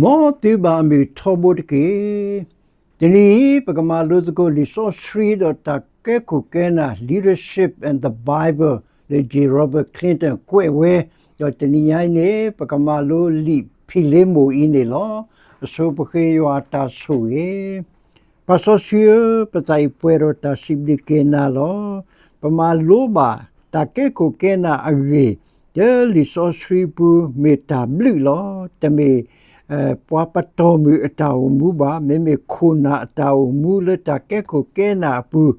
မ်သုဘၣ်အမုာ်ထီဘိတက့ၢ်. တနံၤအံၤ ပကမၤလိသကိးလံာ်စီဆှံဒီးတၢ်ကဲခိၣ်ကဲနၢ် Leadership and the Bible လၢ J. Robert Clinton ကွဲးဝဲ, ဒီးတနံၤညါအံၤန့ၣ် ပကမၤလိလံာ်ဖံလ့မိၣ်အံၤန့ၣ်လီၤ. အဆိပဃ့ယွၤအတၢ်ဆိၣ်ဂ့ၤ. ပၢ်စီဆှံဧၢ, ပသးအံၤပှဲၤဒီးတၢ်စံးဘျုးက့ၤနၤလီၤ. ပမၤလိဘၣ်တၢ်ကဲခိၣ်ကဲနၢ်အဂ့ၢ် လၢလံာ်စီဆှံပူၤ မ့ၢ်တၢ်ဘျုးလီၤ. တမ့ၢ် ပှၤပတီၢ်မုၢ်အတၢ်အိၣ်မူဘၣ်, မ့မ့ၢ်ခိၣ်နၢ်အတၢ်အိၣ်မူလၢတၢ်ကဲခိၣ်ကဲနၢ်အပူၤ,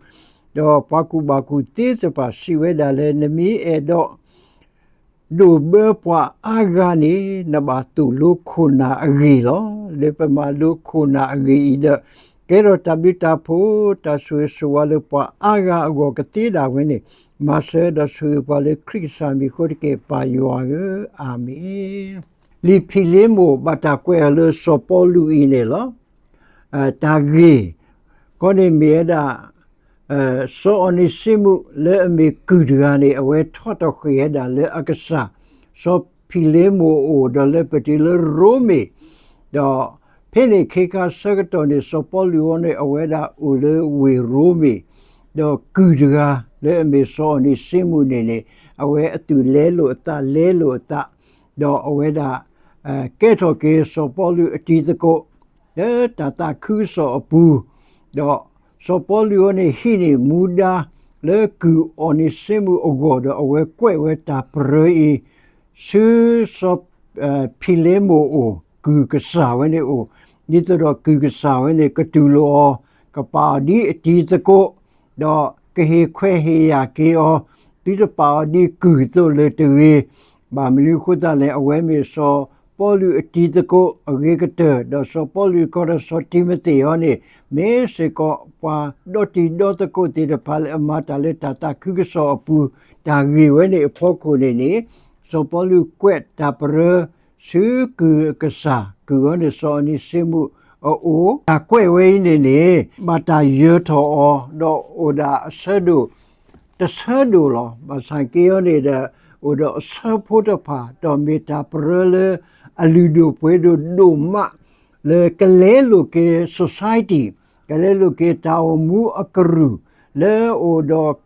ဒီးပှၤကူၣ်ဘၣ်ကူၣ်သ့သ့ၣ်တဖၣ်စံးဝဲဒၣ်လၢ နမ့ၢ်အဲၣ်ဒိး ဒိၣ်ဘၢပှၤအါဂၤန့ၣ် နဘၣ်သိၣ်လိခိၣ်နၢ်အဂ့ၢ်လီၤ. လၢပမၤလိခိၣ်နၢ်အဂ့ၢ်အံၤဒီး ကဲထီၣ်တၢ်ဘျုးတၢ်ဖှိၣ် တၢ်ဆိၣ်ဂ့ၤဆိၣ်ဝါလၢပှၤအါဂၤအဂီၢ်ကသ့ဒၣ်ဝဲန့ၣ်, မၤစၢၤဒီးဆိၣ်ဂ့ၤပှၤလၢခရံာ်ကစၢ်မံၤအဃိတက့ၢ် ပၢ်ယွၤဧၢ, အၤမ့ၣ်. လံာ်ဖံလ့မိၣ်ဘၣ်တၢ်ကွဲးအီၤလၢစီၤပီလူးအံၤန့ၣ်လီၤ. တၢ်ဂ့ၢ် ခီန့ၣ်မ့ၢ်ဝဲဒၣ် စီၤအီၤနံၤစ့မူးလၢအမ့ၢ်ကုၢ်တဂၤန့ၣ် အဝဲထီၣ်ထီၣ်ဃ့ၢ်ဝဲဒၣ်လၢအကစၢ် စီၤဖံလ့မိၣ်အအိၣ် ဒီးလၢပတုၤလၢရိမ့ၤ, ဒီးဖဲန့ၣ်ခ့ခါဆၢကတီၢ်န့ၣ် စီၤပီလူးအံၤန့ၣ် အဝဲဒၣ်အိၣ်လၢဝ့ၢ်ရိမ့ၤ, ဒီးကုၢ်တဂၤလၢအမ့ၢ်စီၤအီၤနံၤစ့မူးန့ၣ်န့ၣ် အဝဲအသူၣ်လဲလိာ်အသးလဲလိာ်အသး, ဒီးအဝဲဒၣ် ကဲထီၣ်က့ၤစီၤပီလူးအတံၤသကိး လၢတၢ်သးခုကစီၣ်အပူၤ, ဒီးစီၤပီလူးအံၤန့ၣ် ဟံးန့ၢ်မူဒါလၢကုၢ်အီၤနံၤစ့မူးအဂီၢ်ဒီး အဝဲကွဲးဝဲတၢ်ပရၢအံၤ ဆူစီၤဖံလ့မိၣ်အအိၣ်, ကုၢ်ကစၢ်ဝဲန့ၣ်အအိၣ်, ဒ်သိးဒီးကုၢ်ကစၢ်ဝဲန့ၣ် ကတူၢ်လိာ်အီၤ, ကပာ်အီၤဒ်အတံၤသကိး, ဒီးကဟ့ၣ်ခွဲးဟ့ၣ်ယာ်က့ၤအီၤ, သုတပာ်အီၤဒ်ကုၢ်အသိးလၢၤတဂ့ၤ. ဘၣ်မနုၤအဃိသတးလဲၣ်, အဝဲမ့ၢ်စီၤပီလူးအတံၤသကိးအဂ့ၤကတၢၢ်, ဒီးစီၤပီလူးကီးဒီးစီၤတံၤမသ့းအံၤန့ၣ် မ့ၢ်စ့ၢ်ကီးပှၤဒီတံၤဒီသကိးသ့ၣ်တဖၣ်လၢအမၤတၢ်လၢတၢ်သးခုကစီၣ်အပူၤ, တၢ်ဂ့ၢ်ဝဲန့ၣ်အဖီခိၣ်န့ၣ်န့ၣ် စီၤပီလူးကွဲးတၢ်ပရၢ ဆူကုၢ်အကစၢ်, ကုၢ်အံၤန့ၣ်စီၤအီၤနံၤစ့မူးအအိၣ်, တၢ်ကွဲးဝဲအံၤန့ၣ်န့ၣ် ဘၣ်တၢ်ယၢၤထီၣ်အီၤ ဒီးအိၣ်ဒၣ်အဆၢဒိၣ် တဆၢဒိၣ်လီၤ. ဘၣ်ဆၣ်က့အံၤန့ၣ်ဒီး အိၣ်ဒီးအဆၢဖိတဖၣ် ဒီးမ့ၢ်တၢ်ပရၢလၢအလုၢ်ဒိၣ်ပှ့ၤဒိၣ်ဒိၣ်မး လၢကလဲလိာ်က့ၤ society, ကလဲလိာ်က့ၤတၢ်အိၣ်မူအကရူၢ် လၢအအိၣ်ဒီး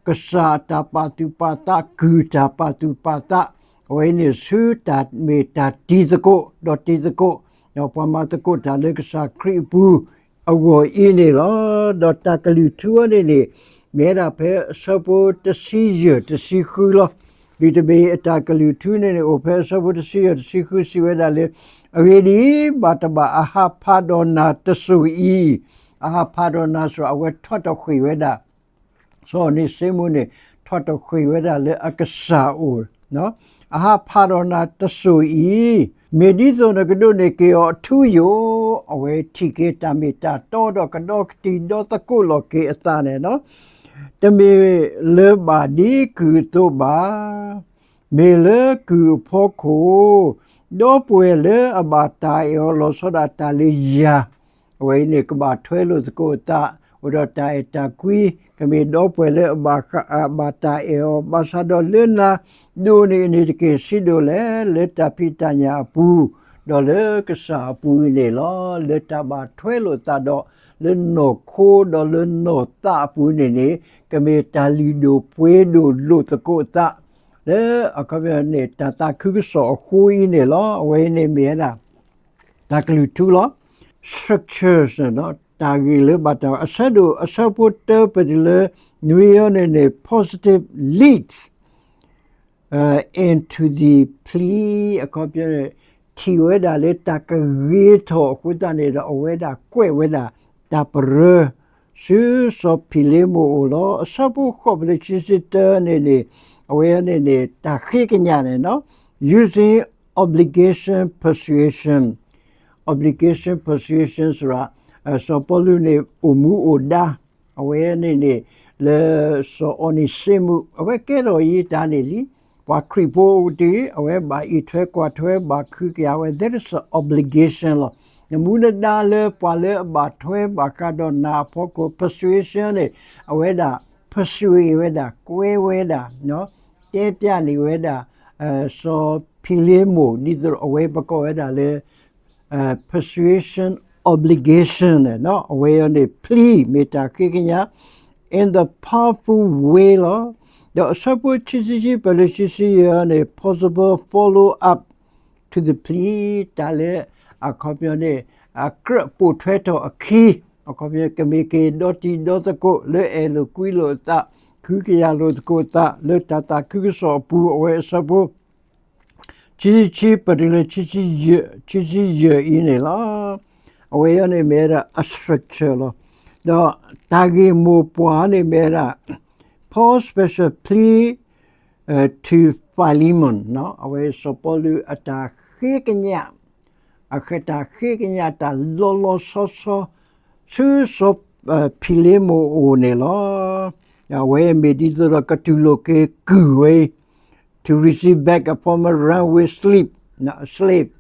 ကစၢ်တၢ်ပာ်သူၣ်ပာ်သး, ကုၢ်တၢ်ပာ်သူၣ်ပာ်သး, အဝဲအံၤန့ၣ်ဆူတၢ်မ့ၢ်တၢ်တံၤသကိး ဒီးတံၤသကိး, ဒီးပှၤမၤသကိးတၢ်လၢကစၢ်ခရံာ်အပူၤ အဂီၢ်အံၤန့ၣ်လီၤ. ဒီးတၢ်ကလုၢ်ထူအံၤန့ၣ်န့ၣ် မ့ၢ်ဝဲဒၣ်ဖဲအဆၢဖိတဆံယဲၢ်တဆံဃုလီၤ. ဒုးတဘ့ၣ်အတၢ်ကလုၢ်ထူန့ၣ်န့ၣ် အိၣ်ဖဲအဆၢဖိတဆံယဲၢ်တဆံဃု စံးဝဲဒၣ်လၢ အဂ့ၢ်ဒ်အံၤ, ဘၣ်တဘၣ်အဟးဖးဒီးနၤတစိၤအံၤ, အဟးဖးဒီးနၤစ့ၢ် အဝဲထီၣ်ထီၣ်ဃ့ၢ်ဝဲဒၣ် စီၤအီၤနံၤစ့မူးန့ၣ် ထီၣ်ထီၣ်ဃ့ၢ်ဝဲဒၣ်လၢအကစၢ်အအိၣ်, အဟးဖးဒီးနၤတစိၤအံၤ, မ့ၢ်ဒ်သိးနကဒိးန့ၢ်က့ၤအီၤအထူအယိာ်, အဝဲထံၣ်က့ၤတၢ်မ့ၢ်တၢ်တီ ဒီးကဒီးကတံာ်ဒီသကိးလိာ်က့ၤအသးန့ၣ်လီၤ. တမ့ၢ်လၢၤဘၣ်ဒ်ကုၢ်အသိးဘၣ်, မ့ၢ်လၢကုၢ်အဖီခိၣ်, ဒီပုၢ်ဝဲၢ်လၢအဘၣ်တၢ်အဲၣ်အီၤလီၤဆီဒၣ်တၢ်လၢယၤ အဝဲအံၤန့ၣ် ကဘၣ်ထွဲလိာ်သကိးအသး, အိၣ်ဒီးတၢ်အဲၣ်တၢ်ကွံ, ကမ့ၢ်ဒီပုၢ်ဝဲၢ်လၢအဘၣ်ဃး, အဘၣ်တၢ်အဲၣ်အီၤ, ဘၣ်ဆၣ်ဒီးလၢနၤ, ဒိၣ်န့ၢ်အန့ၣ်တက့ၢ် စံးဒိၣ်လဲၣ်, လၢတၢ်ဖံးတၢ်ညၣ်အပူၤ, ဒီးလၢကစၢ်အပူၤအံၤန့ၣ်လီၤ. လၢတၢ်ဘၣ်ထွဲလိာ်သးဒီး လၢနီၢ်ခိ ဒီးလၢနီၢ်သးအပူၤန့ၣ်န့ၣ် ကမ့ၢ်တၢ်လုၢ်ဒိၣ်ပှ့ၤဒိၣ်လိာ်သကိးအသး, လၢအခီပညီန့ၣ် တၢ်သးခုကစီၣ်အဃိအံၤန့ၣ်လီၤ. အဝဲအံၤန့ၣ်မ့ၢ်ဝဲဒၣ် တၢ်ကလုၢ်ထူလီၤ. Structures န့ၣ် တၢ်ဂ့ၢ်လၢဘၣ်တၢ် အဆၢဒိၣ် အဆၢဖိတၢ ပတုၤလၢနွံအံၤန့ၣ်န့ၣ် positive lead, uh, into the plea အခီပညီန့ၣ် ထံၣ်ဝဲဒၣ်လၢတၢ်ကဂ့ၤထီၣ်အဃိသတးန့ၣ်ဒီး အဝဲဒၣ်ကွဲးဝဲဒၣ်တၢ်ပရၢ ဆူစီၤဖံလ့မိၣ်အအိၣ်လီၤ. အဆၢဖိဃိး ပတုၤခံဆံတၢန့ၣ်န့ၣ် အဝဲန့ၣ်န့ၣ် တၢ်ဃ့ကညးန့ၣ်လီၤ. Using obligation persuasion, obligation persuasion ဆိုတာ စီၤပီလူးန့ၣ် အိၣ်မူအိၣ်ဒါ အဝဲန့ၣ်န့ၣ် လၢစီၤအီၤနံၤစ့မူး အဝဲကဲထီၣ်အံၤတၢ်န့ၣ်လံ. ပှၤခရံာ်ဖိအိၣ်တ့ၢ် အဝဲဘၣ်အံးထွဲကွၢ်ထွဲ ဘၣ်ဃုက့ၤအဝဲ that is obligation လီၤ. နမူနဒါလၢပှၤလၢအဘၣ်ထွဲဘၣ်ဃးဒီးနၤအဖီခိၣ် persuasion န့ၣ် အဝဲဒၣ် persuade ဝဲဒၣ် ကွဲဝဲဒၣ် တဲပျးန့ၢ်ဝဲဒၣ် စီၤဖံလ့မိၣ် ဒ်သိးအဝဲပကိးဝဲဒၣ်လၢ persuasion obligation အဝဲအံၤန့ၣ် plea မ့ၢ်တၢ်ဃ့ကညး in the powerful way လီၤ. ဒီးအဆၢဖိခံဆံခံပၢၢ်လၢခံဆံယဲၢ်န့ၣ် possible follow up to the plea တၢ်လၢအခီပညီန့ၣ် အကြၢးပိာ်ထွဲထီၣ်အခံ အခီပညီ ကမ့ၢ်က့ၤဒီတံၤဒီသကိးလၢအဲၣ်လိာ်ကွံလိာ်အသး ဃုကယၤလိာ်သကိးအသး လၢတၢ်သးခုကစီၣ်အပူၤ အဝဲအဆၢဖိ ခံဆံခံပၢၢ်တုၤလၢ ခံဆံယဲၢ်အံၤန့ၣ်လီၤ. အဝဲအံၤန့ၣ်မ့ၢ်ဝဲဒၣ်အ structure လီၤ. ဒီးတၢ်ဂ့ၢ်မိၢ်ပှၢ်န့ၣ်မ့ၢ်ဝဲဒၣ် Paul's special plea to Philemon အဝဲစီၤပီလူးအတၢ်ဃ့ကညး အတၢ်ဃ့ကညးတၢ်လီၤလီၤဆီဆီ ဆူစီၤဖံလ့မိၣ်အအိၣ်န့ၣ်လီၤ. အဝဲမ့ၢ်ဒ်သိးဒီးကတူၢ်လိာ်က့ၤကုၢ်ဝဲအံၤ to receive back a former runaway slave, slave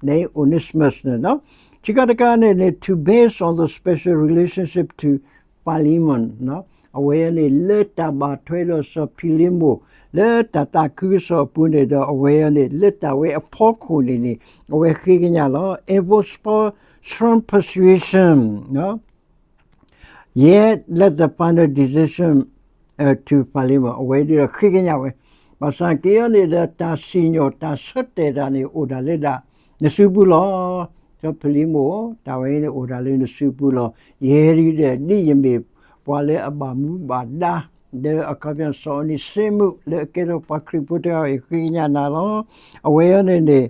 named Onesimus န့ၣ်လီၤ. ခံခါတခါန့ၣ်န့ၣ် to base on the special relationship to Philemon အဝဲန့ၣ်လၢတၢ်ဘၣ်ထွဲဒီးစီၤဖံလ့မိၣ် လၢတၢ်သးခုကစီၣ်အပူၤန့ၣ်ဒီး အဝဲန့ၣ်လၢတၢ်ဝဲအဖီခိၣ်န့ၣ်န့ၣ် အဝဲဃ့ကညးလီၤ. Involves strong persuasion, yet let the final decision to Philemon အဝဲဒ်ဒီးဃ့ကညးဝဲ ဘၣ်ဆၣ်က့ၤအံၤန့ၣ်ဒီး တၢ်စံၣ်ညီၣ်တၢ်ဆၢတဲာ်တၢ်န့ၣ် အိၣ်ဒၣ်လၢဒၣ်နစုပူၤလီၤ. စီၤဖံလ့မိၣ် တၢ်ဝဲအံၤန့ၣ်အိၣ်ဒၣ်လၢနစုပူၤလီၤ. ယဲဒၣ်ဒ်ယမ့ၢ်ပှၤလၢအဘၣ်မူဘၣ်ဒါ ဒီးအခီပညီစီၤအီနံၤစ့မူး လၢအကဲထီၣ်ပှၤခရံာ်ဖိတဂၤအံၤ ဃ့ကညးနၤလီၤ. အဝဲအံၤန့ၣ်န့ၣ်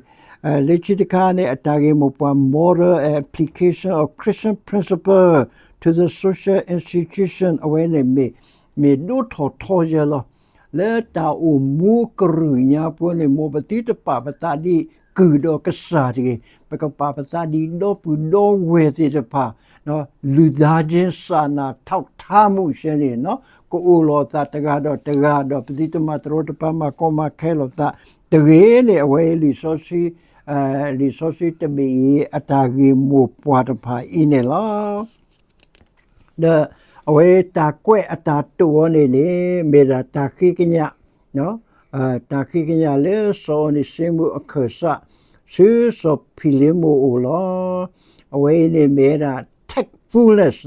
လၢခံတခါန့ၣ် အတၢ်ဂ့ၢ်မိၢ်ပှၢ် model and application of Christian principle to the social institution အဝဲန့ၣ်မ့ၢ် မ့ၢ်ဒိၣ်ထီၣ်ထီယဲၢ်လီၤ. လၢတၢ်အိၣ်မူကရူၢ်ညါဖိန့ၣ် မ်ပသုတပာ်ပသးဒ်ကုၢ်ဒီးကစၢ်တဂ့ၤ, ပကပာ်ပသးဒ်ဒီပုၢ်ဒီဝဲၢ်သ့ၣ်တဖၣ် လူသားချင်းစာနာထောက်ထားမှု ဆဲန့ၣ် ကအိၣ်လီၤအသးတဂၤဒီးတဂၤ ဒီးပသုတမၤတရီတပါ မၤကီမၤခဲလိာ်သးတဂ့ၤန့ၣ် အဝဲလံာ်စီဆှံ လံာ်စီဆှံတဘ့ၣ်အံၤ အတၢ်ဂ့ၢ်မိၢ်ပှၢ်တဖၣ်အံၤန့ၣ်လီၤ. ဒီးအဝဲတၢ်ကွဲးအတၢ်တိာ်အီၤန့ၣ်န့ၣ် မ့ၢ်ဒၣ်တၢ်ဃ့ကညး တၢ်ဃ့ကညးလၢစီၤအီနံၤစ့မူးအခၢၣ်စး ဆူစီၤဖံလ့မိၣ်အအိၣ်လီၤ. အဝဲအံၤန့ၣ်မ့ၢ်ဝဲဒၣ် tactfulness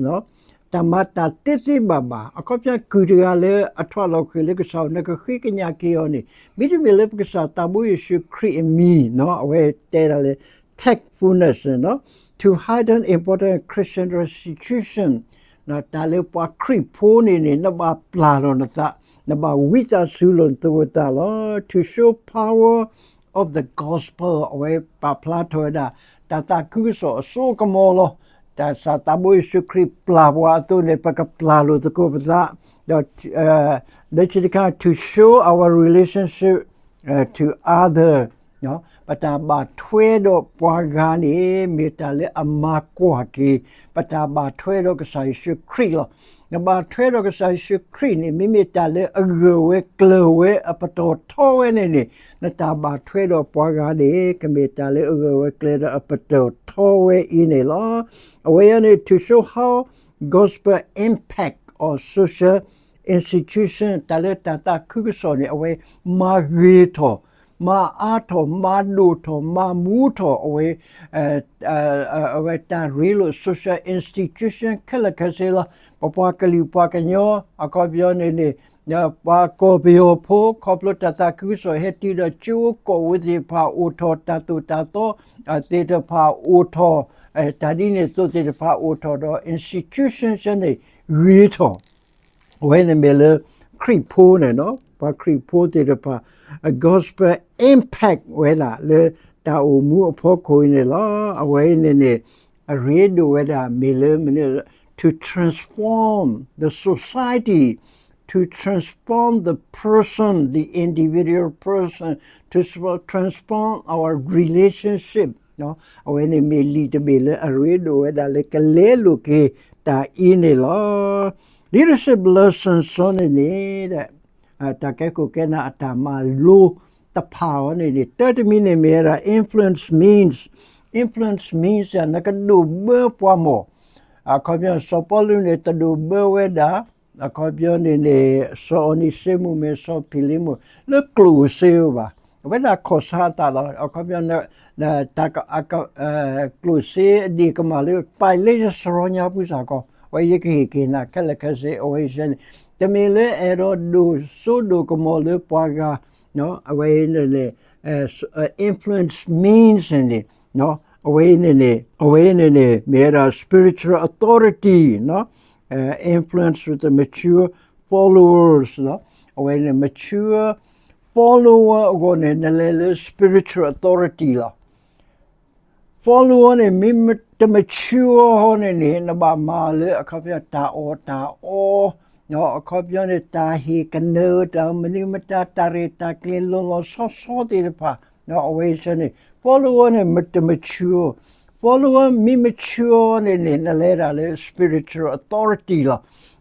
တၢ်မၤတၢ်သ့သ့ဘၣ်ဘၣ် အခီပညီကုၢ်တဂၤလၢအထွးလီၤဃုာ်လၢကစၢ်အအိၣ် နကဃ့ကညးက့ၤအီၤန့ၣ် မ့တမ့ၢ်လၢပကစၢ်သးဘိယ့ၣ်ၡူးခရံာ်အမံၤ အဝဲတဲဒၣ်လၢ tactfulness to heighten important Christian institution တၢ်လၢပှၤခရံာ်ဖိန့ၣ်န့ၣ် နဘၣ်ပျၢ်လီၤနသး နဘၣ်ဝံသးစူၤလိာ်နသကိးသးလီၤ. To show power of the gospel အဝဲပာ်ဖျါထီၣ်ဝဲဒၣ် တၢ်သးခုကစီၣ်အစိကမီၤလီၤ. တၢ်ကစၢ်သးဘိယ့ၣ်ၡူးခရံာ်ပျၢ်ပှၤအသိးန့ၣ် ပကပျၢ်လိာ်သကိးပသး ဒီး လၢခံတခါ to show our relationship to other ပတၢ်ဘၣ်ထွဲဒီးပှၤဂၤန့ၣ် မ့ၢ်တၢ်လၢအမၤကွၢ်က့ၤ ပတၢ်ဘၣ်ထွဲဒီးကစၢ်ယ့ၣ်ၡူးခရံာ်လီၤ. နဘၣ်ထွဲဒီးကစၢ်ယ့ၣ်ၡူးခရံာ်န့ၣ် မ့မ့ၢ်တၢ်လၢအဂၢၢ်ဝဲကျၢၤဝဲအပတီၢ်ထီဝဲန့ၣ်န့ၣ် နတၢ်ဘၣ်ထွဲဒီးပှၤဂၤန့ၣ် ကမ့ၢ်တၢ်လၢအဂၢၢ်ဝဲကျၢၤဒီးအပတီၢ်ထီဝဲအံၤန့ၣ်လီၤ. အဝဲအံၤန့ၣ် to show how gospel impact on social institution တၢ်လၢတၢ်သးခုကစီၣ်န့ၣ် အဝဲမၤဂ့ၤထီၣ် မၤအါထီၣ် မၤဒိၣ်ထီၣ် မၤမူထီၣ် အဝဲ အဝဲတၢ်ရ့လိာ် social institution ခဲလၢာ်ခဲဆ့လီၤ. ပပှၤကလုာ်ပှၤကညီ အခီပညီန့ၣ်န့ၣ် ပှၤကီၢ်ပယီၤဖိ ခီဖျိတၢ်သးခုကစီၣ်ဟဲတုၤဒီး ကၠိကိးဝဲသ့ၣ်တဖၣ်အိၣ်ထီၣ် တၢ်သိၣ်တၢ်သီ သ့ၣ်တဖၣ်အိၣ်ထီၣ် တၢ်ဒ်န့ၣ်အသိးသ့ၣ်တဖၣ်အိၣ်ထီၣ်ဒီး institution န့ၣ် ဂ့ၤထီၣ် အဝဲန့ၣ်မ့ၢ်လၢ ခရံာ်ဖိန့ၣ် ပှၤခရံာ်ဖိသ့ၣ်တဖၣ် gospel impact ဝဲဒၣ်လၢတၢ်အိၣ်မူအဖီခိၣ်အံၤန့ၣ်လီၤ. အဝဲအံၤန့ၣ်န့ၣ် အရ့ဒိၣ်ဝဲဒၣ်မ့ၢ်လၢ to transform the society, to transform the person, the individual person, to transform our relationship အဝဲန့ၣ်မ့ၢ်လံာ်တဘ့ၣ်လၢအရ့ဒိၣ်ဝဲဒၣ်လၢကလဲလိာ်က့ၤတၢ်အံၤန့ၣ်လီၤ. Leadership lessons န့ၣ်န့ၣ် တၢ်ကဲခိၣ်ကဲနၢ်အတၢ်မၤလိတဖၣ်အံၤန့ၣ်န့ၣ် တၢ်တမံၤန့ၣ်မ့ၢ်ဝဲဒၣ် influence means, influence means နကဒိးဘၢပှၤမီၢ် အခီပညီ စီၤပီလူးန့ၣ် တဒိးဘၢဝဲဒၣ် အခီပညီန့ၣ်န့ၣ် စီၤအီနံၤစ့မူးမ့ၢ်စီၤဖံလ့မိၣ် လၢကျိၣ်စ့ဧိၤဘၣ် အဝဲဒၣ်ခီၣ်ဆါအသးလီၤ. အခီပညီ တၢ် ကျိၣ်စ့အဒ့ၣ်ကမၣ်လၢ ပာ်လၢယစရီညါပူၤစ့ၢ်ကီး, အဝဲယကဟ့ၣ်က့ၤနၤခဲလၢာ်ခဲဆ့ အဝဲစ့ၢ်န့ၣ်, တမ့ၢ်လၢအဲၣ်ဒိးဒိၣ်စိဒိၣ်ကမီၤလၢပှၤဂၤ, အဝဲန့ၣ်န့ၣ် influence means န့ၣ် အဝဲန့ၣ်န့ၣ် အဝဲန့ၣ်န့ၣ် မ့ၢ်ဝဲဒၣ် spiritual authority, influence with the mature followers, အဝဲန့ၣ် mature follower အဂီၢ်န့ၣ် နလဲၤလၢ spiritual authority လီၤ. Follower န့ၣ် မ့ၢ်တ mature န့ၣ်န့ၣ် နဘၣ်မၤလၢအခီပညီတၢ်အီၣ်တၢ်အီ, အခီပညီန့ၣ် တၢ်ဟ့ၣ်ကနၢၤ တၢ်မနုၤမတၤ တၢ်ရဲၣ်တၢ်ကျဲၤလီၤလီၤဆီဆီသ့ၣ်တဖၣ်, အဝဲစ့ၢ်န့ၣ် follower န့ၣ် မ့ၢ်တ mature, follower မ့ၢ် mature န့ၣ်န့ၣ် နလဲၤဒၣ်လၢ spiritual authority လီၤ.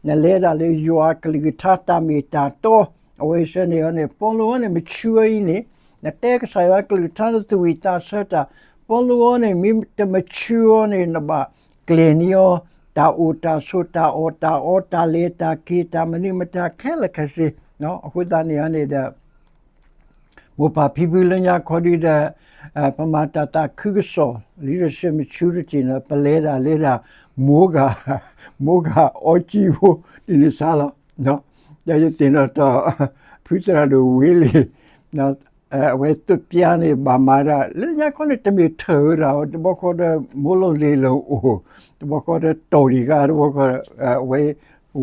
နလဲၤဒၣ်လၢယွၤကလုၢ်ကထါတၢ်မ့ၢ်တၢ်တီ, အဝဲစ့ၢ်န့ၣ်န့ၣ် follower န့ၣ် mature အံၤန့ၣ် နတဲကစၢ်ယွၤကလုၢ်ကထါ နသူၣ်ဝံၣ်သးဆၢတၢ်, follower န့ၣ် မ့ၢ်တ mature န့ၣ် နဘၣ်ကျဲၤန့ၢ်အီၤ တၢ်အိၣ်တၢ်ဆိး တၢ်အီၣ်တၢ်အီ တၢ်လဲၤတၢ်က့ၤ တၢ်မနုၤမတၤခဲလၢာ်ခဲဆ့, အဃိသတးန့ၣ်န့ၣ်ဒီး မိၢ်ပၢ်ဖံဖုလၢညါခီဒုဒီး ပမၤတၢ်သးခုကစီၣ် leadership maturity န့ၣ် ပလဲၤဒၣ်လဲၤဒၣ် မိၢ်ဂၤ မိၢ်ဂၤအီကံဖိ ဒ်န့ၣ်စ့ၢ်လီၤ. ဒီးယသ့ၣ်နီၣ်ထီၣ် ဖုသရၣ်ဒိၣ်ဝ့လံ အဝဲသွပ်ပြားန့ၣ် ဘၣ်မၤဒၣ် လၢညါခီန့ၣ် တမ့ၢ်ထၢၣ်ဝဲဒၣ် တဘျီဃီဒီး မိၢ်လီၤလ့ၤလီၤအိၣ်, တဘျီဃီဒီးတီၢ်ဒံးဂၤ တဘျီဃီ အဝဲ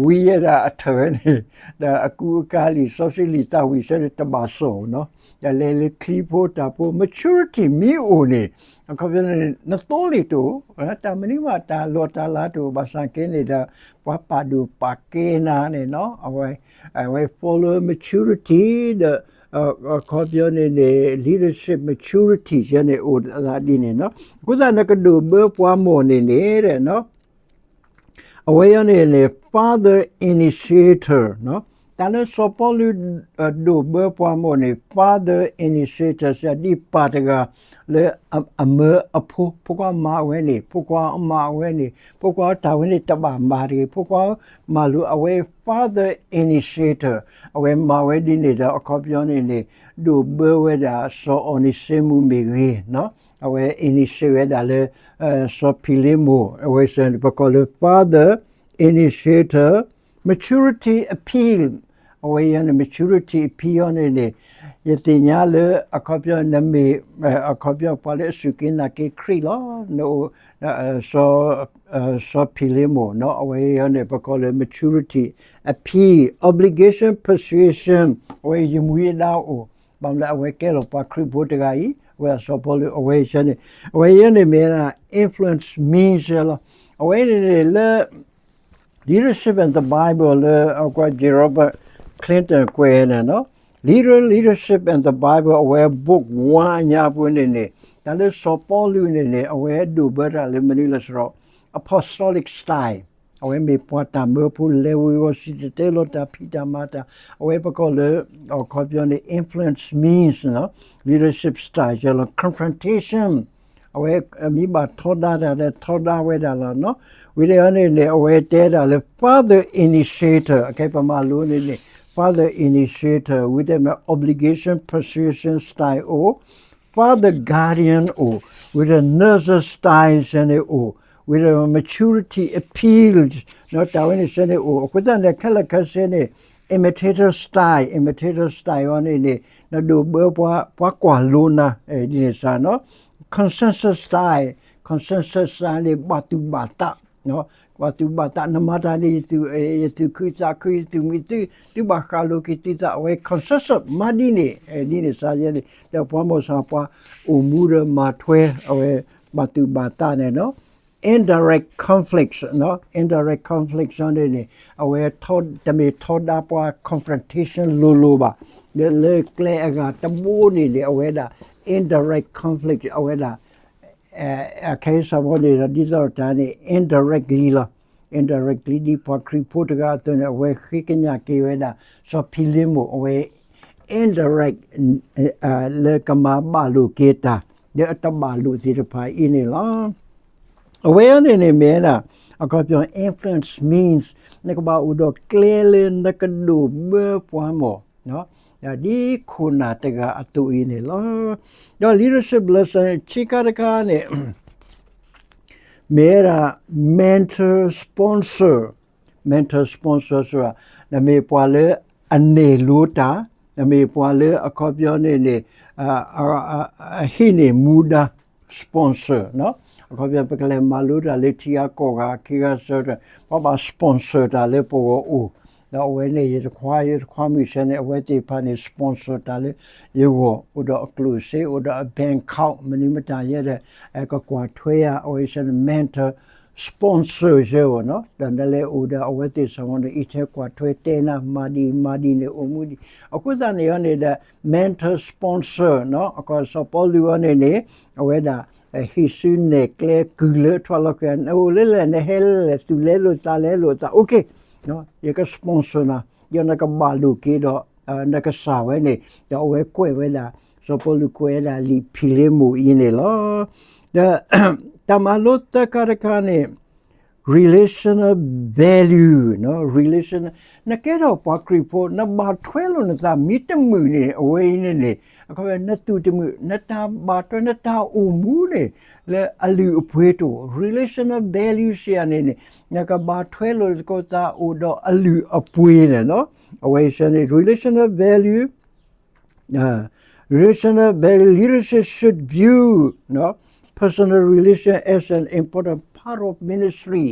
ဝံယဲဒၣ်အထၢၣ်ဝဲန့ၣ် ဒီးအကူအကၤလံာ်စီဆှံလံာ်သးဝံၣ်ဆၢန့ၣ် တဘၣ်စိာ်နီၤ, ဒီးလဲၤလၢချံဖိတၢ်ဖိ maturity မ့ၢ်အိၣ်န့ၣ် အခီပညီန့ၣ် နသိလ့ၣ်တအိၣ်, တၢ်မနုၤမး တၢ်လီၢ်တၢ်လၤတအိၣ် ဘၣ်ဆၣ်က့န့ၣ်ဒီး ပှၤပာ်ဒိၣ်ပာ်ကဲနၤန့ၣ်နီၤ, အဝဲ အဝဲ follow maturity ဒီး အခီပညီန့ၣ်န့ၣ် leadership maturity ယဲန့ၣ်အိၣ်သးဒ်န့ၣ်နီၤ, အဃိသတးနကဒိၣ်ဘၢပှၤမိၢ်န့ၣ်န့ၣ် အဝဲအံၤန့ၣ်န့ၣ် father initiator တၢ်လၢစီၤပီလူး ဒိၣ်ဘၢပှၤမိၢ်န့ၣ် father initiator စံးဒ်ပၢ်တဂၤ လၢအမၢအဖိ ဖိခွါမၤဝဲန့ၣ် ဖိခွါမၤဝဲန့ၣ် ဖိခွါတၢ်ဝဲန့ၣ်တဘၣ်မၤတဂ့ၤ ဖိခွါမၤလိာ်အဝဲ father initiator အဝဲမၤဝဲဒ်န့ၣ်ဒီး အခီပညီန့ၣ်န့ၣ် ဒိၣ်ဘၢဝဲဒၣ်စီၤအီၤနံၤစ့မူးမ့ၢ်ဂ့ၤ အဝဲ initiate ဝဲဒၣ်လၢ စီၤဖံလ့မိၣ် အဝဲစ့ၢ်န့ၣ် ပကိးလၢ father initiator, maturity appeal အဝဲအံၤန့ၣ် maturity appeal အံၤန့ၣ်န့ၣ် ယသ့ၣ်ညါလၢအခီပညီနမ့ၢ် အခီပညီပှၤလၢအစူၢ်က့ၤနာ်က့ၤခရံာ်လီၤ. နအိၣ် စီၤဖံလ့မိၣ်နီၤ အဝဲအံၤန့ၣ် ပကိးလၢ maturity appeal, obligation, persuasion အဝဲယမူယဒါအိၣ် ဘၣ်မနုၤလၢအဝဲကဲလီၤပှၤခရံာ်ဖိတဂၤအံၤ အဝဲစီၤပီလူး အဝဲအံၤန့ၣ် အဝဲအံၤန့ၣ်မ့ၢ် influence means လီၤ. အဝဲန့ၣ်န့ၣ်လၢ Leadership and the Bible လၢအကွၢ် J Robert Clinton ကွဲးန့ၣ်နီၤ Leader, Leadership and the Bible အဝဲ book one အညါပူၤန့ၣ်န့ၣ် တၢ်လၢစီၤပီလူးန့ၣ်န့ၣ် အဝဲဒိၣ်ဘၢတၢ်လၢမနုၤလဲၣ်စရီ apostolic style အဝဲမ့ၢ်ပှၤတၢ်မၢဖိလဲၤဝံၤဝီၤစံၣ်တဲၤတဲလီၤတၢ်ဖံးတၢ်မၤတၢ် အဝဲပကိးလၢ အခီပညီန့ၣ် influence means နီၤ leadership style ယဲလီၤ confrontation အဝဲမ့ၢ်ဘၣ်ထီဒါတၢ်ဒီးထီဒါဝဲဒၣ်လီၤနီၤ ဝံၤဒီးအံၤန့ၣ်န့ၣ် အဝဲတဲဒၣ်လၢ father initiator အခဲပမၤလိန့ၣ်န့ၣ် father initiator ဝံၤဒီးမ့ၢ် obligation persuasion style အိၣ် father guardian အိၣ် ဝံၤဒီး nurture style စ့ၢ်န့ၣ်အိၣ် ဝံၤဒီး maturity appeal နီၤ တၢ်ဝဲန့ၣ်စ့ၢ်န့ၣ်အိၣ် အဃိသတးန့ၣ် ခဲလၢာ်ခဲဆ့န့ၣ် imitator style, imitator style အံၤန့ၣ်န့ၣ် နဒိၣ်ဘၢပှၤ ပှၤကွၢ်လိနၤ ဒ်န့ၣ်စ့ၢ်နီၤ consensus style, consensus style န့ၣ် ဘၣ်သူၣ်ဘၣ်သး ဘၣ်သူၣ်ဘၣ်သး နမၤတၢ်န့ၣ် ယသူၣ်ခုသးခု ယသူၣ်မံသု သုဘၣ်ဃးလိာ်က့ၤသုသး အဝဲ consensus မၤဒ်န့ၣ် ဒ်န့ၣ်စ့ၢ်ယဲန့ၣ် ဒီးပှၤမိၢ်စ့ၢ်ပှၤအိၣ်မူဒီးမၤထွဲ အဝဲ ဘၣ်သူၣ်ဘၣ်သးန့ၣ်နီၤ indirect conflicts, indirect conflicts န့ၣ်န့ၣ် အဝဲတမ့ၢ်ထီဒါပှၤ confrontation လိၤလိၤဘၣ် လၢကျဲအဂၤတဘိန့ၣ်န့ၣ် အဝဲဒၣ် indirect conflict အဝဲဒၣ် အခဲအံၤစ့ၢ်ကီးန့ၣ်ဒီး ဒ်သိးတၢ်န့ၣ် indirectly လီၤ. indirectly ဒ်ပှၤခရံာ်ဖိတဂၤအသိးန့ၣ် အဝဲဃ့ကညးက့ၤဝဲဒၣ် စီၤဖံလ့မိၣ် အဝဲ indirect လၢကမၤဘၣ်လိာ်က့ၤတၢ် လၢအတဘၣ်လိာ်သ့ၣ်တဖၣ်အံၤန့ၣ်လီၤ. အဝဲအံၤန့ၣ်န့ၣ်မ့ၢ်ဝဲဒၣ် အခီပညီ influence means နကဘၣ်အိၣ်ဒီးကျဲလၢနကဒိၣ်ဘၢပှၤမၢ် ဒ်ခိၣ်နၢ်တဂၤအသိးအံၤန့ၣ်လီၤ. ဒီး leadership lesson ဆံးခါတခါန့ၣ် မ့ၢ်ဝဲဒၣ် mentor sponsor, mentor sponsor ဆိုတာ နမ့ၢ်ပှၤလၢအနဲၣ်လိတၢ်, နမ့ၢ်ပှၤလၢအခီပညီန့ၣ်န့ၣ် အဟံးန့ၢ်မူဒါ sponsor အခီပညီ ပကလဲၤမၤလိတၢ်လၢထံဂၤကီၢ်ဂၤ ခံဂၤစၢၤတၢ် ပှၤဘၣ် sponsor တၢ်လၢပဂီၢ်အိၣ်, ဒီးအဝဲန့ၣ် ယတခွါ ယတခွါမုၢ်ဆ့ၣ်န့ၣ် အဝဲသ့ၣ်တဖၣ်န့ၣ် sponsor တၢ်လၢယဂီၢ် အိၣ်ဒီးအကျိၣ်စ့ အိၣ်ဒီးအ bank account မနုၤမတၤယဲဒီး ကကွၢ်ထွဲယၤ အဝဲဆၢန့ၣ် mentor sponsor ယဲအီၤနီၤ, ဒီးနလဲၤအိၣ်ဒီးအဝဲသ့ၣ်စ့ၢ်ကီးန့ၣ် အံးထွဲကွၢ်ထွဲတဲနၤ မၤဒ်အံၤမၤဒ်န့ၣ် အိၣ်မူဒ်အံၤ အဃိသတးန့ၣ်အီၤန့ၣ်ဒီး mentor sponsor နီၤ, အခီစီၤပီလူးအီၤန့ၣ်န့ၣ် အဝဲဒၣ် ဟံးစုနဲၣ်ကျဲကုၢ်လၢထွဲလီၤက့ၤ နအိၣ်လၢလဲၣ် နဟဲလၢလဲၣ် သူၣ်လဲလိာ်သးလဲလိာ်သး okay ယက sponsor နၤ, ဒီးနကဘၣ်လိာ်က့ၤဒီး နကစၢ်ဝဲန့ၣ် ဒီးအဝဲကွဲးဝဲဒၣ် စီၤပီလူးကွဲးဝဲဒၣ်လံာ်ဖံးလ့မိၣ်အံၤန့ၣ်လီၤ. ဒီး တၢ်မၤလိသၢခါတခါန့ၣ် relational value, relational, နကဲထီၣ်ပှၤခရံာ်ဖိ နဘၣ်ထွဲလိာ်နသးမ့ၢ်တမုာ်န့ၣ် အဝဲအံၤန့ၣ်န့ၣ် အခီပညီ နသူၣ်တမုာ် နတၢ်ဘၣ်ထွဲ နတၢ်အိၣ်မူန့ၣ် လၢအလုၢ်အပှ့ၤတအိၣ် relational value စံးယၤန့ၣ်န့ၣ် နကဘၣ်ထွဲလိာ်သကိးသးအိၣ်ဒီးအလုၢ်အပှ့ၤန့ၣ်နီၤ, အဝဲအံၤန့ၣ် relational value, relational value, leadership should view personal relation as an important part of ministry.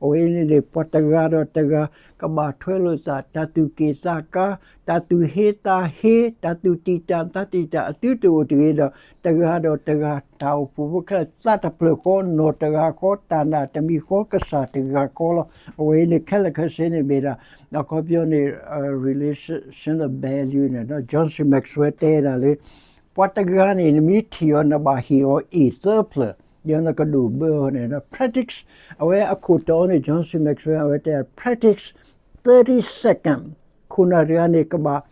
အဝဲအံၤန့ၣ်န့ၣ် ပှၤတဂၤဒီးတဂၤ ကဘၣ်ထွဲလိာ်သး တၢ်သူၣ်က့ၣ်သးကါ တၢ်သူၣ်ဟ့သးဟ့ တၢ်သူၣ်တံာ်တာ်သးတံာ်တာ် အသုတအိၣ်တဂ့ၤဒီး တဂၤဒီးတဂၤ တၢ်အိၣ်ဖှိၣ်ဖိခဲလၢာ် သးတဖျၢၣ်ဃီ နီၢ်တဂၤဃီ တၢ်နာ်တမံၤဃီ ကစၢ်တဂၤဃီလီၤ. အဝဲအံၤန့ၣ် ခဲလၢာ်ခဲဆ့န့ၣ်မ့ၢ်ဒၣ် အခီပညီန့ၣ် relational value န့ၣ် John C Maxwell တဲဒၣ်လၢ ပှၤတဂၤန့ၣ် နမ့ၢ်ထံၣ်အီၤ နဘၣ်ဟ့ၣ်အီၤအ့ၣ်သၢဖျၢၣ် ဒီးနကဒိၣ်ဘၢအီၤန့ၣ် practice အဝဲအခိၣ်တီန့ၣ် John C Maxwell အဝဲတဲ practice thirty second ခိၣ်နၢ်တဂၤန့ၣ် ကဘၣ်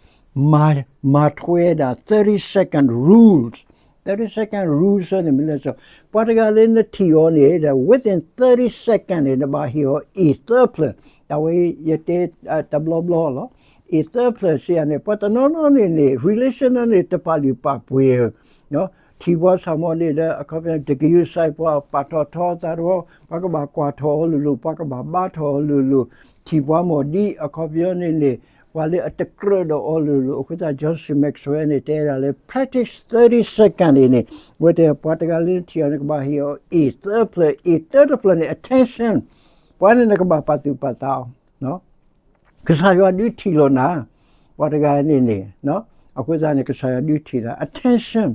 မၤထွဲဒၣ် thirty second rules, thirty second rules န့ၣ်မ့ၢ်လဲၣ်စီ ပှၤတဂၤလၢနထံၣ်အီၤန့ၣ် within thirty second န့ၣ် နဘၣ်ဟ့ၣ်အီၤအ့ၣ်သၢဖျၢၣ်, တၢ်ဝဲယတဲတဘျီဘျီလီၤ. အ့ၣ်သၢဖျၢၣ်စံးယၤန့ၣ် ပှၤတနီၤနီၤန့ၣ်န့ၣ် relational န့ၣ် တပာ်လုၢ်ပာ်ပှ့ၤ ထံၣ်ပှၤဆၣ်မီၤန့ၣ်ဒီး အခီပညီ တကယူၤစဲးပှၤ ပာ်ထီၣ်ထီသးတဝီ ပှၤကဘၣ်ကွၢ်ထီၣ်အီၤလိၤလိၤ ပှၤကဘၣ်ဘါထီၣ်အီၤလိၤလိၤ ထံၣ်ပှၤမီၢ်ဒ် အခီပညီန့ၣ်န့ၣ် ပှၤလၢအတကြၢးဒီးအီၤလိၤလိၤ အဃိသတး John C Maxwell န့ၣ် တဲဒၣ်လၢ practice thirty second န့ၣ်န့ၣ် အဝဲတဲပှၤတဂၤလၢနထံၣ်အီၤန့ၣ် ကဘၣ်ဟ့ၣ်အီၤအ့ၣ်သၢဖျၢၣ် အ့ၣ်တၢတဖျၢၣ်န့ၣ် attention ပှၤန့ၣ်နကဘၣ်ပာ်သူၣ်ပာ်သးအီၤ ကစၢ်ယွၤဒုးထံၣ်လိာ်နၤ ပှၤတဂၤန့ၣ်န့ၣ် အဃိသတးန့ၣ် ကစၢ်ယွၤဒုးထံၣ်နၤ attention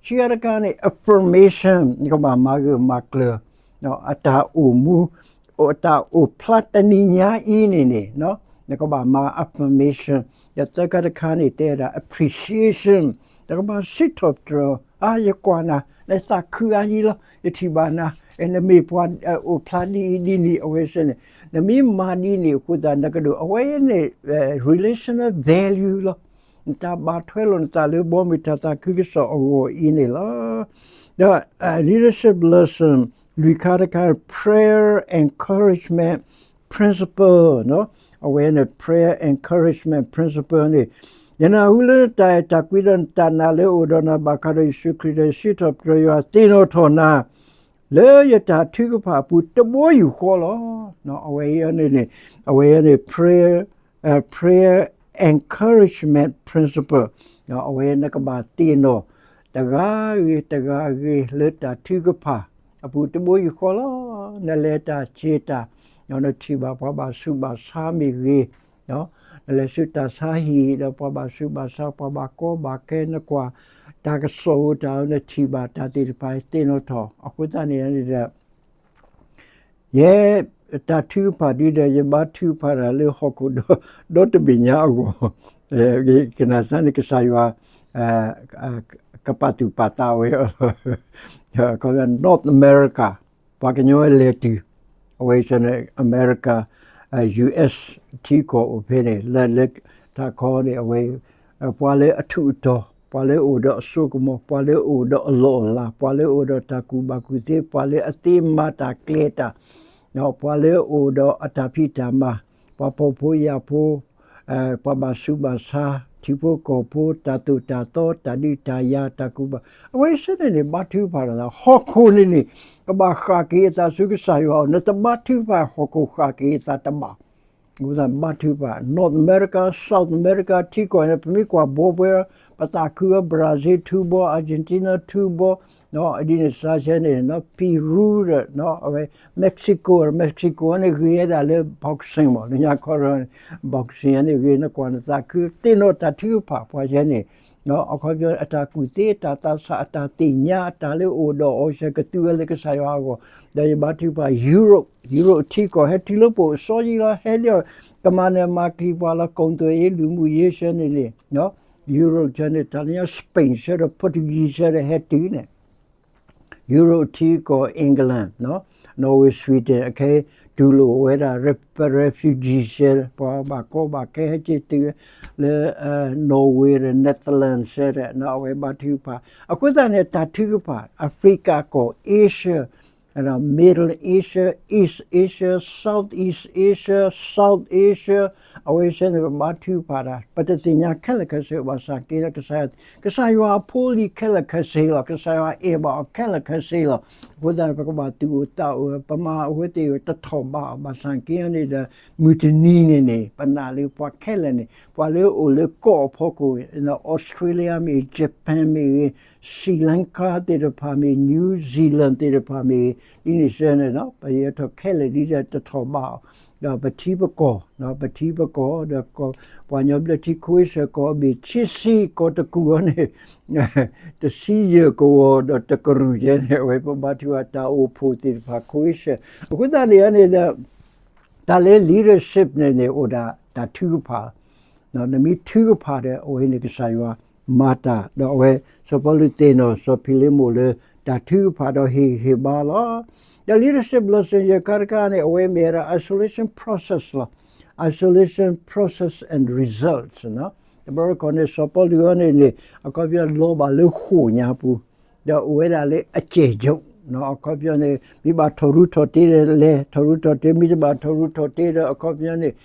ခံဂၤတခါန့ၣ် affirmation နကဘၣ်မၤဂၢၢ်မၤကျၢၤ အတၢ်အိၣ်မူ အတၢ်အိၣ်ဖျါတနံၤညါအံၤန့ၣ်န့ၣ် နကဘၣ်မၤ affirmation ဒီးသၢခါတခါန့ၣ် တဲဒၣ် appreciation နကဘၣ်စံးထီၣ်ပတြၢၤ အါ ယကွၢ်နၤ နသးခုအါယံလီၤ ယထံၣ်ဘၣ်နၤ နမ့ၢ်ပှၤအိၣ်ဖျါဒ်အံၤဒ်န့ၣ် အဝဲစ့ၢ်န့ၣ် နမ့ၢ်မၤဒ်န့ၣ်အဃိသတး နကဒိၣ် အဝဲန့ၣ် relational value လီၤ. နတၢ်ဘၣ်ထွဲလိာ်နသးလၢဘီမုၢ်တၢ်သးခုကစီၣ်အဂီၢ်အံၤန့ၣ်လီၤ. ဒီး leadership lesson လွံၢ်ခါတခါ prayer encouragement principle အဝဲန့ၣ် prayer encouragement principle န့ၣ် ယနၢ်ဟူလၢနတၢ်အဲၣ်တၢ်ကွံဒီးနတၢ်နာ်လၢအိၣ်ဒီးနၤဘၣ်ဃးဒီးယ့ၣ်ၡူးခရံာ်ဒီး ယစံးထီၣ်ပတြၢၤယွၤသ့ၣ်နီၣ်ထီၣ်နၤ လၢယတၢ်ထုကဖၣ်အပူၤတဘိယူၢ်ဃီလီၤ. အဝဲအံၤန့ၣ်န့ၣ် အဝဲအံၤန့ၣ် prayer, prayer encouragement principle အဝဲနကဘၣ်သ့ၣ်နီၣ် တဂၤဂ့ၤတဂၤဂ့ၤလၢတၢ်ထုကဖၣ်အပူၤတဘိယူၢ်ဃီလီၤ. နလဲၤတၢ်ဆ့တၢ် နထံၣ်ဘၣ်ပှၤဘၣ်ဆူးဘၣ်ဆါမ့ၢ်ဂ့ၤ နလဲၤဆူတၢ်ဆါဟံၣ်ဒီးပှၤဘၣ်ဆူးဘၣ်ဆါ ပှၤဘၣ်ကီဘၣ်ခဲ နကွၢ်တၢ်ကစီၣ်အိၣ်တၢ် နထံၣ်ဘၣ်တၢ်သ့ၣ်တဖၣ်သ့ၣ်နီၣ်ထီၣ် အဃိသတးန့ၣ်ဒီး ယဲတၢ်ထုကဖၣ်ဒုဒီး ယဘါထုကဖၣ်တၢ်လၢဟီၣ်ခိၣ်ဒီတဘ့ၣ်ညါအဂီၢ် ကနၣ်စၢ်န့ၣ်ကစၢ်ယွၤ ကပာ်သူၣ်ပာ်သးဝဲ North America ပှၤကညီဝဲလဲၤတုၤ အဝဲန့ၣ် America US ထံကီၢ်အိၣ်ဖဲန့ၣ် လၢလၢတၢ်ခီန့ၣ် အဝဲ ပှၤလၢအထူးအတီၤ ပှၤလၢအိၣ်ဒီးအစိကမီၤ ပှၤလၢအိၣ်ဒီးအလီၢ်အလၤ ပှၤလၢအိၣ်ဒီးတၢ်ကူၣ်ဘၣ်ကူၣ်သ့ ပှၤလၢအသ့မၤတၢ်ကျဲၤတၢ် ပှၤလၢအိၣ်ဒီးအတၢ်ဖံးတၢ်မၤ ပှၤဖှီၣ်ဖိယာ်ဖိ ပှၤဘၣ်ဆူးဘၣ်ဆါ ထံဖိကီၢ်ဖိ တၢ်သိၣ်တၢ်သီ တၢ်ဒုးတၢ်ယၤ တၢ်ကူၣ်ဘၣ် အဝဲသ့ၣ်န့ၣ်န့ၣ် ဘါထုကဖၣ်ဒီး ဟီၣ်ခိၣ်န့ၣ်န့ၣ် ကဘၣ်ဃၣ်က့ၤအသးဆူကစၢ်ယွၤအအိၣ် နတဘါထုကဖၣ် ဟီၣ်ခိၣ်ဃၣ်က့ၤအသးတဘၣ် အဃိသတးဘါထုကဖၣ် North America, South America ထံကီၢ်န့ၣ် ပမ့ၢ်ကွၢ်ဘီပှဲၤ ပသးခုအီၤ Brazil ထူဘီ Argentina ထူဘီ ဒ်န့ၣ်စါဆဲန့ၣ် Peru ဒီး အဝဲ Mexico, Mexico န့ၣ်ဂ့ၤဝဲဒၣ်လၢ boxing မး လၢညါခီ boxing န့ၣ်ဂ့ၤ နကွၢ်နသးခု သ့ၣ်နီၣ်တၢ်ထုကဖၣ်ပှၤယဲန့ၣ် အခီပညီ အတၢ်ကူၣ်သ့ အတၢ်သးဆး အတၢ်သ့ၣ်ညါ အတၢ်လၢအိၣ်ဒီးအီၤ ကသူဝဲလၢကစၢ်ယွၤအဂီၢ် ဒီးယဘါထုကဖၣ် Europe, Europe ထံကီၢ် ဟဲတုၤလၢပအိၣ်စီယံလီၤ ဟဲလၢ ကမၤနၢၤမၤကျံၤပှၤလီၤ ကိၣ်သွဲၣ်အ့ လူၤမုၢ်ယ့ဆဲန့ၣ်န့ၣ် Europe ဆဲန့ၣ် တၢ်လၢညါ Spain ဆဲဒီး Portuguese ဆဲဒီး ဟဲတုၤန့ၣ် Europe ထံကီၢ် England, Norway, Sweden အခဲ တူၢ်လိာ်ဝဲဒၣ် refugee ဆဲ ပှၤဘၣ်ကီဘၣ်ခဲဟဲက့ၤတုၤလၢ Norway ဒီး Netherlands ဆဲဒီး အဝဲဘါထုကဖၣ် အဃိသတးန့ၣ် တၢ်ထုကဖၣ် Africa ကီၢ် Asia, Middle Asia, East Asia, Southeast Asia, South Asia အဝဲဆဲန့ၣ် ပဘါထုကဖၣ်တၢ် ပတသ့ၣ်ညါခဲလၢာ်ခဲဆ့ ဘၣ်ဆၣ်က့ဒီး ကစၢ်ယွၤအဖိလံၤခဲလၢာ်ခဲဆ့လီၤ. ကစၢ်ယွၤအဲၣ်ဘၣ်အီၤခဲလၢာ်ခဲဆ့လီၤ. အဃိသတး ပကဘၣ်သူၣ်အိၣ်သးအိၣ် ပမၤအဝဲသ့ၣ်တထီၣ်ဘးအီၤ ဘၣ်ဆၣ်က့န့ၣ်ဒီး မုၢ်တနံၤန့ၣ်န့ၣ် ပနာ်လၢပှၤခဲလၢာ်န့ၣ် ပှၤလၢအိၣ်လၢကီၢ်အဖီခိၣ် Australia မ့ၢ်ဂ့ၤ Japan မ့ၢ်ဂ့ၤ Sri Lanka သ့ၣ်တဖၣ်မ့ၢ် New Zealand သ့ၣ်တဖၣ်မ့ၢ်ဂ့ၤ ဒ်န့ၣ်စဲန့ၣ် ပယဲထီၣ်ခဲလၢာ်ဒ်ဒီးတထီၣ်ဘးအီၤ ဒီးပထံပကီၢ် ပထံပကီၢ်ဒီး ပှၤကညီဘျၢထံ Croatia ကီၢ်ဘ့ၣ် ဆံဆံ ကီၢ်တကူၣ်အီၤန့ၣ် တဆံယဲၢ်ကဝီၤဒီးတကရူၢ်ယဲန့ၣ် အဝဲပဘါထုကဖၣ်တၢ်အိၣ်ဖှိၣ်သ့ၣ်တဖၣ် Croatia အဃိသတးန့ၣ်န့ၣ်ဒီး တၢ်လၢ leadership န့ၣ်န့ၣ် အိၣ်ဒၣ်တၢ်ထုကဖၣ် နမ့ၢ်ထုကဖၣ်ဒီး အဝဲန့ၣ်ကစၢ်ယွၤမၤတၢ် ဒီးအဝဲ စီၤပီလူးသ့ၣ်နီၣ်စီၤဖံလ့မိၣ်လၢ တၢ်ထုကဖၣ်ဒီးဟ့ၣ်ဂံၢ်ဟ့ၣ်ဘါလီၤ. ဒီး leadership lesson ယဲၢ်ခါတခါန့ၣ် အဝဲမ့ၢ်ဝဲဒၣ် isolation process လီၤ. Isolation process and results တဘျီတခီၣ်န့ၣ် စီၤပီလူးအီၤန့ၣ်န့ၣ် အခီပညီလီၤဘၣ်လၢဃိာ်ညါပူၤ ဒီးအိၣ်ဝဲဒၣ်လၢအစဲးကၠိး အခီပညီန့ၣ် မ့ၢ်ဘၣ်ထီၣ်ရူးထီၣ်တ့ဒီးလဲၤ ထီၣ်ရူးထီၣ်တ့ မ့ၢ်တဘၣ်ထီၣ်ရူးထီၣ်တ့ဒီး အခီပညီန့ၣ်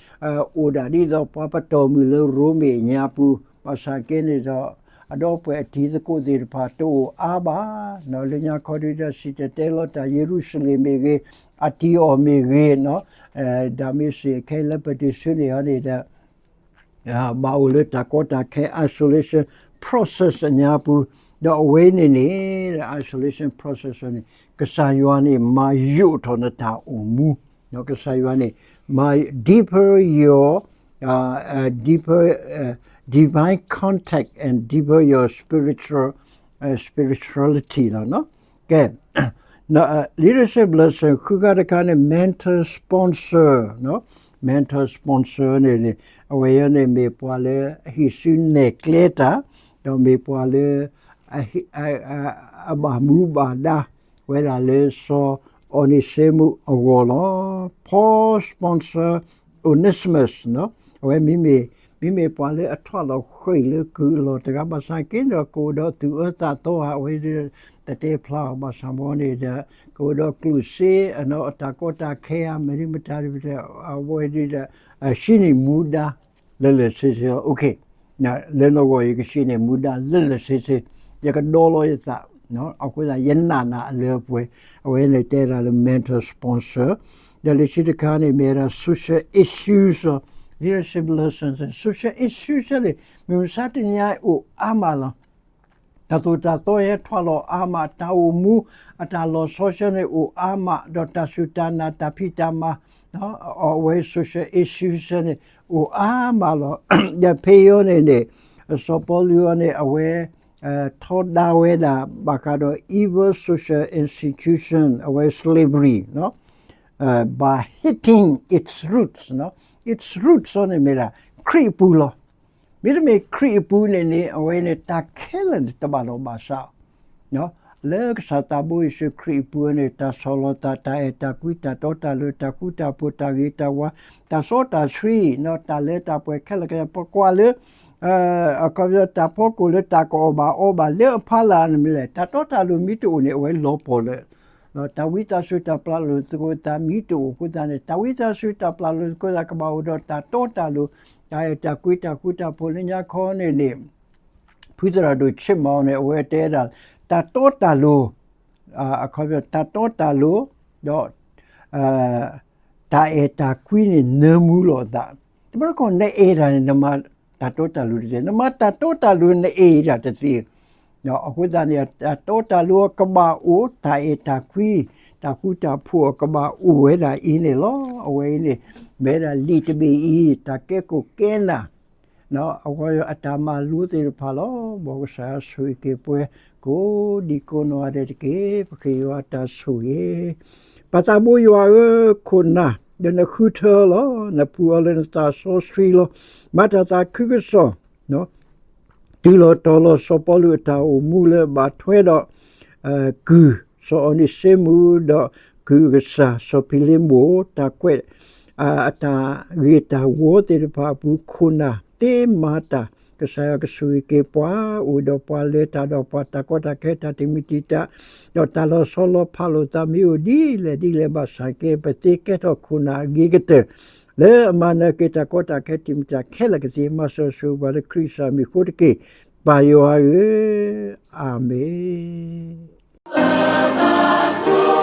အိၣ်ဒၣ်ဒ်သိးပှၤပတီၢ်မုၢ်လၢရိမ့ၤညါပူၤ ဘၣ်ဆၣ်က့န့ၣ်ဒီး အဒီပုၢ်ဝဲၢ်အတံၤသကိးသ့ၣ်တဖၣ်တအိၣ်အါဘၣ် လၢညါခီဒုဒီး စံၣ်တဲၤတဲလီၤတၢ်ယရူၤၡလ့ၣ်မ့ၢ်ဂ့ၤ အတံၤအီၤမ့ၢ်ဂ့ၤ ဒၤမ့းစ့းအခဲလၢပတုၤဆူန့ၣ်အီၤန့ၣ်ဒီး ဘၣ်အိၣ်လၢတၢ်ကီတၢ်ခဲ isolation process အညါပူၤ ဒီးအဝဲန့ၣ်န့ၣ် isolation process န့ၣ် ကစၢ်ယွၤန့ၣ် မၤယိးထီၣ်နတၢ်အိၣ်မူ ကစၢ်ယွၤန့ၣ် မၤ deeper your deeper divine contact and deeper your spiritual spirituality လီၤ. ကဲ leadership lesson ဃုခါတခါန့ၣ် mentor sponsor mentor sponsor န့ၣ်န့ၣ် အဝဲအံၤန့ၣ်မ့ၢ်ပှၤလၢအဟံးစုနဲၣ်ကျဲတၢ် ဒီးမ့ၢ်ပှၤလၢ အဘၣ်မူဘၣ်ဒါဝဲဒၣ်လၢစီၤအိၤန့စ့မူးအဂီၢ်လီၤ. Paul sponsor Onesimus အဝဲမ့မ့ၢ် မ့မ့ၢ်ပှၤလၢအထွးလီၤဃံးလၢကုၢ်အလီၢ်တဂၤဘၣ်ဆၣ်က့ဒီး ကအိၣ်ဒီးသူၣ်အၢသးသီဧါ အဝဲဒၣ်တတဲဖျါအီၤဘၣ်ဆၣ်မ့ၢ်န့ၣ်ဒီး ကအိၣ်ဒီးကျိၣ်စ့ အတၢ်ကီတၢ်ခဲဧါ မ့ၢ်မတၤဒ် အဝဲဒၣ်ဒီး ဟံးန့ၢ်မူဒါ လၢလၢဆ့ဆ့လီၤ. လၢနဂီၢ်ယကဟံးန့ၢ်မူဒါလၢလၢဆ့ဆ့ ယကဒီလီၤယသး အဃိသတးယနာ်နၤအလၢအပှဲၤ အဝဲန့ၣ်တဲဒၣ်လၢ mentor sponsor ဒီးလၢခံတခါန့ၣ် မ့ၢ်ဝဲဒၣ် social issues လီၤ. leadership lessons social issues န့ၣ် မုၢ်မဆါတနံၤအံၤအိၣ်အါမးလီၤ. တၢ်သိၣ်တၢ်သီဟဲထွဲလီၤအါမး တၢ်အိၣ်မူ အတၢ်လီၤဆီဆၢန့ၣ်အိၣ်အါမး ဒီးတၢ်စူၢ်တၢ်နာ် တၢ်ဖံးတၢ်မၤ အဝဲ social issues န့ၣ် အိၣ်အါမးလီၤ. ဒီးဖဲအံၤန့ၣ်န့ၣ် စီၤပီလူးအံၤန့ၣ် အဝဲ ထီဒါဝဲဒၣ် ဘၣ်ဃးဒီး evil social institution အဝဲ slavery by hitting its roots its roots န့ၣ်မ့ၢ်ဒၣ် ခရံာ်အပူၤလီၤ. မ့တမ့ၢ်ခရံာ်အပူၤန့ၣ်န့ၣ် အဝဲန့ၣ် တၢ်ခဲလၢာ်န့ၣ် တဘၣ်လိာ်ဘၣ်စး လၢကစၢ်သးဘိယ့ၣ်ၡူးခရံာ်အပူၤန့ၣ် တၢ်ဆီၣ်လီၤသး တၢ်အဲၣ်တၢ်ကွံ တၢ်တီတၢ်လိၤ တၢ်ဃူတၢ်ဖိး တၢ်ဂ့ၤတၢ်ဝါ တၢ်စီတၢ်ဆှံ တၢ်လၢတၢ်ပှဲၤခဲလၢာ်ခဲဆ့ ပကွၢ်လၢ အခီပညီ တၢ်ဖီခိၣ်လၢတၢ်ကအီၣ်ဘၣ်အီဘၣ်လၢအဖီလာ်န့ၣ်မ့ၢ်လဲၣ် တၢ်တီတၢ်လိၤမ့ၢ်တအိၣ်န့ၣ် အဝဲလီၤပှီၢ်လၢာ် တၢ်ဝံသးစူၤတၢ်ပျၢ်လိာ်သကိးသးမ့ၢ်တအိၣ်အဃိသတးန့ၣ် တၢ်ဝံသးစူၤတၢ်ပျၢ်လိာ်သကိးသးကဘၣ်အိၣ်ဒီးတၢ်တီတၢ်လိၤ တၢ်အဲၣ်တၢ်ကွံတၢ်ဃူတၢ်ဖိးလၢညါခီန့ၣ်န့ၣ် ဖုသရၣ်ဒိၣ်ဆ့ၣ်မီၤန့ၣ် အဝဲတဲဒၣ် တၢ်တီတၢ်လိၤ, အခီပညီ တၢ်တီတၢ်လိၤ ဒီး တၢ်အဲၣ်တၢ်ကွံန့ၣ် နၢမူလီၤအသး, တဘျီတခီၣ်နအဲၣ်တၢ်န့ၣ် နမၤတၢ်တီတၢ်လိၤတသ့, နမၤတၢ်တီတၢ်လိၤ နအဲၣ်တၢ်တသ့. အဃိသတးန့ၣ် တၢ်တီတၢ်လိၤအကဘၣ်အိၣ်, တၢ်အဲၣ်တၢ်ကွံ တၢ်ဃူတၢ်ဖိးအကဘၣ်အိၣ်ဝဲဒၣ်အံၤန့ၣ်လီၤ. အဝဲအံၤန့ၣ် မ့ၢ်ဝဲဒၣ်လံာ်တဘ့ၣ်အံၤ တၢ်ကဲခိၣ်ကဲနၢ် အဝဲအတၢ်မၤလိသ့ၣ်တဖၣ်လီၤ. မ်ကစၢ်ယွၤဆိၣ်ဂ့ၤက့ၤပှၤ ကိးဒံကိးနီၢ်ဂၤဒဲးတက့ၢ်. ပဃ့ယွၤအတၢ်ဆိၣ်ဂ့ၤ ပၢ်သးဘိယွၤဧၢ, ခိၣ်နၢ် ဒီးနဃုထၢလီၤ, နပူၤအီၤလၢနသးစီဆှံလီၤ. မၤတၢ်သးခုကစီၣ် တုၤလီၤတီၤလီၤ စီၤပီလူးအတၢ်အိၣ်မူလၢအဘၣ်ထွဲဒီး ကုၢ်စီၤအီၤနံးစ့မူး ဒီးကုၢ်အကစၢ်စီၤဖံလ့မိၣ် တၢ်ကွဲး အတၢ်ဂ့ၢ်တၢ်ဝီသ့ၣ်တဖၣ်အပူၤ ခိၣ်နၢ်သ့မၤတၢ် ကစၢ်ယွၤကဆိၣ်ဂ့ၤက့ၤပှၤ အိၣ်ဒီးပှၤလၢတၢ်ဒီးပှၤ တၢ်ကီတၢ်ခဲ တၢ်တမံၤတံာ်တာ် ဒီးတၢ်လီၤဆီလီၤဖးလိာ်သးမ့ၢ်အိၣ်ဒ်လဲၣ်ဒ်လဲၣ်ဘၣ်ဆၣ်က့ ပသ့ကဲထီၣ်ခိၣ်နၢ်အဂ့ၤကတၢၢ် လၢအမၤနၢၤက့ၤတၢ်ကီတၢ်ခဲတမံၤတံာ်တာ်ခဲလၢာ်ကသ့ မၤစၢၤဆိၣ်ဂ့ၤပှၤလၢခရံာ်ကစၢ်မံၤအဃိတက့ၢ်. ပၢ်ယွၤဧၢ, အၤမ့ၣ်.